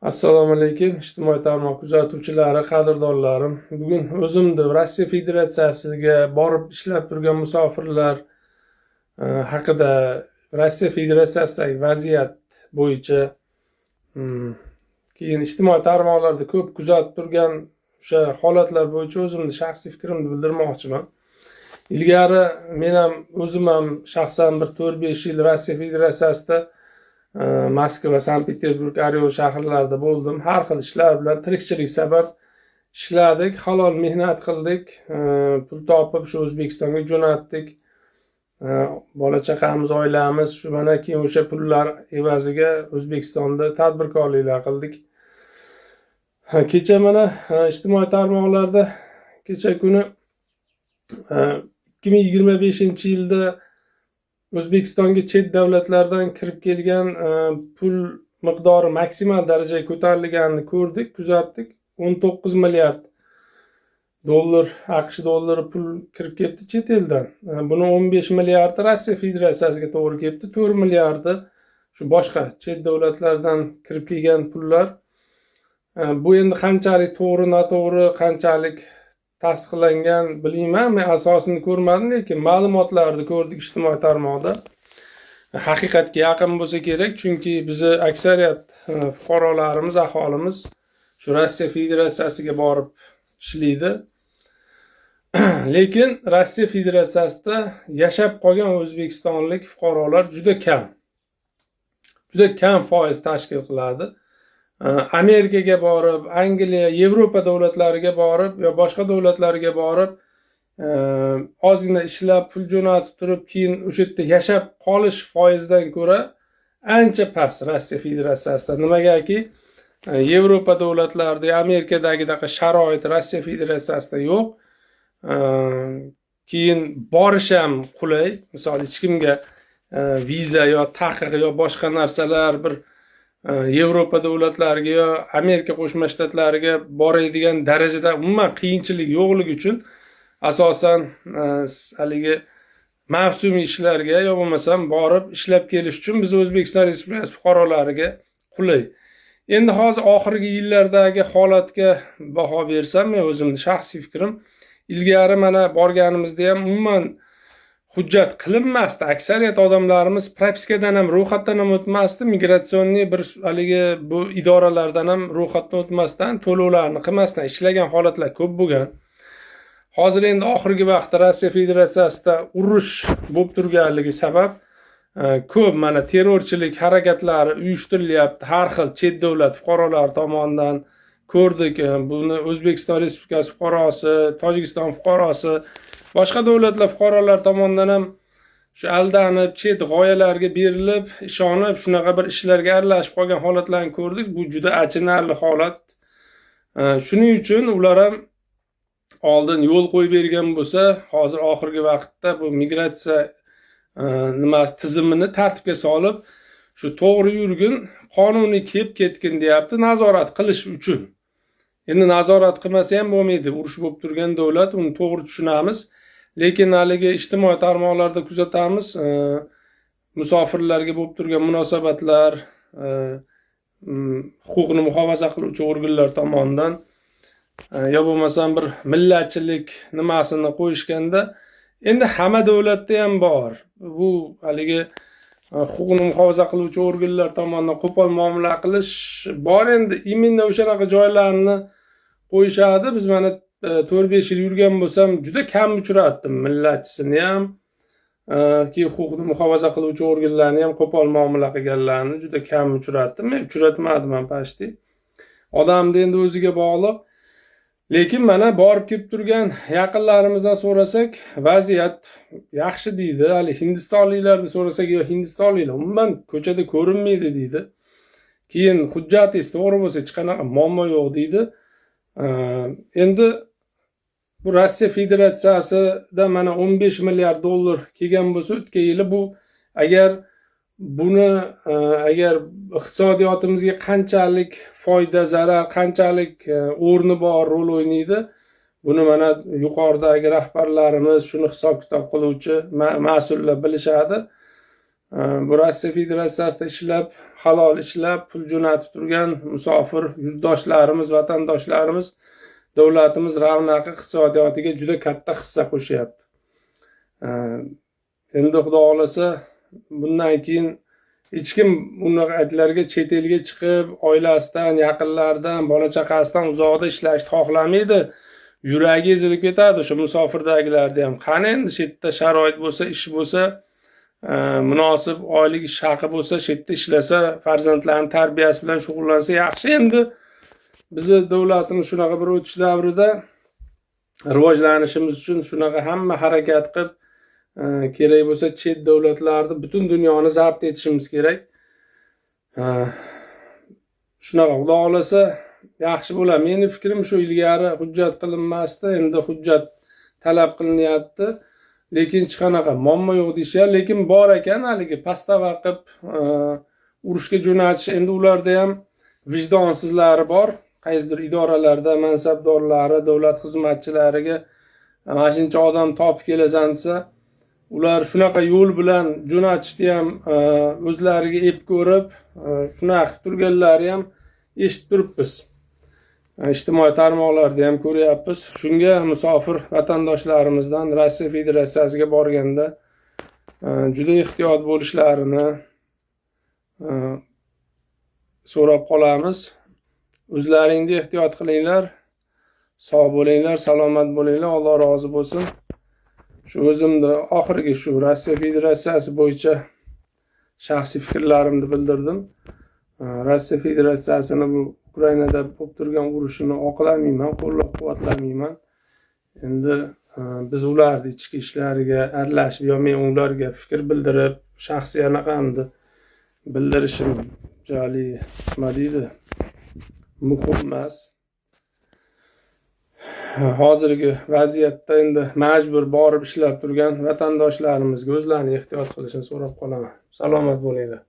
Assalomu alaykum, ijtimoiy tarmoq kuzatuvchilari, qadrdonlarim. Bugun o'zimni Rossiya Federatsiyasiga borib ishlab turgan musofirlar haqida, Rossiya Federatsiyasidagi vaziyat bo'yicha, keyin ijtimoiy tarmoqlarda ko'p kuzatib turgan o'sha holatlar bo'yicha o'zimni shaxsiy fikrimni bildirmoqchiman. Ilgari men ham, o'zim ham shaxsan bir 4-5 yil Rossiya Federatsiyasida, Moskva, Sankt Peterburg, Oryol shaharlarida bo'ldim. Har xil ishlar bilan tirikchilik sabab ishladik, halol mehnat qildik, pul topib shu O'zbekistonga jo'natdik. Bola chaqamiz, oilamiz shu, mana keyin o'sha pullar evaziga O'zbekistonda tadbirkorliklar qildik. Kecha mana ijtimoiy tarmoqlarda kecha kuni 2025-yilda O'zbekistonga chet davlatlardan kirib kelgan pul miqdori maksimal darajaga ko'tarilganini ko'rdik, kuzatdik. 19 milliard dollar, AQSh dollari pul kirib kelibdi chet eldan. Buni 15 milliardi Rossiya Federatsiyasiga to'g'ri kelibdi, 4 milliardi shu boshqa chet davlatlardan kirib kelgan pullar. Bu endi qanchalik to'g'ri, noto'g'ri, qanchalik tasdiqlangan bilmayman, men asosini ko'rmadim, lekin ma'lumotlarni ko'rdik ijtimoiy tarmoqda. Haqiqatga yaqin bo'lsa kerak, chunki bizni aksariyat fuqarolarimiz, aholimiz shu Rossiya Federatsiyasiga borib ishlaydi. Lekin Rossiya Federatsiyasida yashab qolgan o'zbekistonlik fuqarolar juda kam. Juda kam foiz tashkil qiladi. Amerikaga borib, Angliya, Yevropa davlatlariga borib yo boshqa davlatlarga borib, ozgina ishlab, pul jo'natib turib, keyin o'sha yerda yashab qolish foizidan ko'ra ancha past Rossiya Federatsiyasida. Nimagaki, Yevropa davlatlarida, Amerikadagidaqa sharoit Rossiya Federatsiyasida yo'q. Keyin borish ham qulay. Misol, hech kimga viza yo taqiq yo boshqa narsalar, bir Yevropa davlatlariga yo Amerika Qo'shma Shtatlariga boradigan darajada umuman qiyinchilik yo'qligi uchun asosan haligi mavsumiy ishlarga yo bo'lmasam borib ishlab kelish uchun biz O'zbekiston Respublikasi fuqarolariga qulay. Endi hozir oxirgi yillardagi holatga baho bersam, men o'zimni shaxsiy fikrim, ilgari mana borganimizda ham umuman hujjat qilinmasdi. Aksariyat odamlarimiz propiskadan ham, ro'yxatdan ham o'tmasdi, миграционный bir haligi bu idoralardan ham ro'yxatdan o'tmasdan, to'lovlarni qilmasdan ishlagan holatlar ko'p bo'lgan. Hozir endi oxirgi vaqtda Rossiya Federatsiyasida urush bo'lib turganligi sabab ko'p mana terrorchilik harakatlari uyushtirilyapti har xil chet davlat fuqarolari tomonidan. Ko'rdik buni, O'zbekiston Respublikasi fuqarosi, Tojikiston fuqarosi, boshqa davlatlar fuqarolari tomonidan ham shu aldanib, chet g'oyalarga berilib, ishonib, shunaqa bir ishlarga aralashib qolgan holatlarni ko'rdik. Bu juda achinarli holat. Shuning uchun ular ham oldin yo'l qo'yib bergan bo'lsa, hozir oxirgi vaqtda bu migratsiya nimasi tizimini tartibga solib, shu to'g'ri yurgin, qonuniy kelib ketgin deyapti, nazorat qilish uchun. Endi nazorat qilmasa ham bo'lmaydi, urush bo'lib turgan davlat, uni to'g'ri tushunamiz. Lekin haligi ijtimoiy tarmoqlarda kuzatamiz, musofirlarga bo'lib turgan munosabatlar, huquqni muhofaza qiluvchi organlar tomonidan yo bo'lmasam bir millatchilik nimasini qo'yishganda, endi hamma davlatda ham bor. Bu haligi huquqni muhofaza qiluvchi organlar tomonidan qo'pol muomala qilish bor endi, именно o'shanaqa joylarni qo'yishadi. Biz mana 4-5 yil yurgan bo'lsam, juda kam uchratdim millatchisini ham, keyin huquqni muhofaza qiluvchi organlarni ham qo'pol muomala qilganlarni juda kam uchratdim. Men uchratmadim ham почти. Odamni endi o'ziga bog'liq. Lekin mana borib kelib turgan yaqinlarimizdan so'rasak, vaziyat yaxshi deydi. Hali hindistonliklarni so'rasak, yo hindistonliklar umuman ko'chada ko'rinmaydi deydi. Keyin hujjatingiz to'g'ri bo'lsa, hech qanaqa muammo yo'q deydi. Endi bu Rossiya Federatsiyasida mana 15 milliard dollar kelgan bo'lsa o'tgan yili, bu agar buni agar iqtisodiyotimizga qanchalik foyda, zarar, qanchalik o'rni bor, rol o'ynaydi, buni mana yuqoridagi rahbarlarimiz, shuni hisob kitob qiluvchi mas'ullar bilishadi. Bu Rossiya Federatsiyasida ishlab, halol ishlab, pul jo'natib turgan musofir yurtdoshlarimiz, vatandoshlarimiz davlatimiz ravnaqi iqtisodiyotiga juda katta hissa qo'shyapti. Endi Xudo xohlasa bundan keyin hech kim unaqa aytlarga chet elga chiqib, oilasidan, yaqinlaridan, bola chaqasidan uzoqda ishlashni xohlamaydi. Yuragi ezilib ketadi o'sha musofirdagilarni ham. Qani endi shu yerda sharoit bo'lsa, ish bo'lsa, munosib oylik ish haqi bo'lsa, shu yerda ishlasa, farzandlarning tarbiyasi bilan shug'ullansa yaxshi. Endi bizni davlatimiz shunaqa bir o'tish davrida rivojlanishimiz uchun shunaqa hamma harakat qilib, kerak bo'lsa chet davlatlarni, butun dunyoni zabt etishimiz kerak. Shunaqa Xudo xohlasa yaxshi bo'ladi. Meni fikrim shu, ilgari hujjat qilinmasdi, endi hujjat talab qilinyapti. Lekin hech qanaqa muammo yo'q deyishyapti, lekin bor ekan haligi pastava qilib urushga jo'natish. Endi ularda ham vijdonsizlari bor. Qaysidir idoralarda mansabdorlari, davlat xizmatchilariga mana shuncha odam topib kelasan desa, ular shunaqa yo'l bilan jo'natishni ham o'zlariga ep ko'rib, shunaqa qilib turganlari ham eshitib turibmiz. Ijtimoiy tarmoqlarda ham ko'ryapmiz. Shunga musofir vatandoshlarimizdan Rossiya Federatsiyasiga borganda juda ehtiyot bo'lishlarini so'rab qolamiz. O'zlaringni ehtiyot qilinglar, sog' bo'linglar, salomat bo'linglar, Alloh rozi bo'lsin. Shu o'zimni oxirgi shu Rossiya Federatsiyasi bo'yicha shaxsiy fikrlarimni bildirdim. Rossiya Federatsiyasini bu Ukrainada bo'lib turgan urushini oqlamayman, qo'llab-quvvatlamayman. Endi biz ularni ichki ishlariga aralashib yo men ularga fikr bildirib, shaxsiy anaqamni bildirishim jali nima deydi, muhim emas. Hozirgi vaziyatda endi majbur borib ishlab turgan vatandoshlarimizga o'zlarini ehtiyot qilishini so'rab qolaman. Salomat bo'linglar.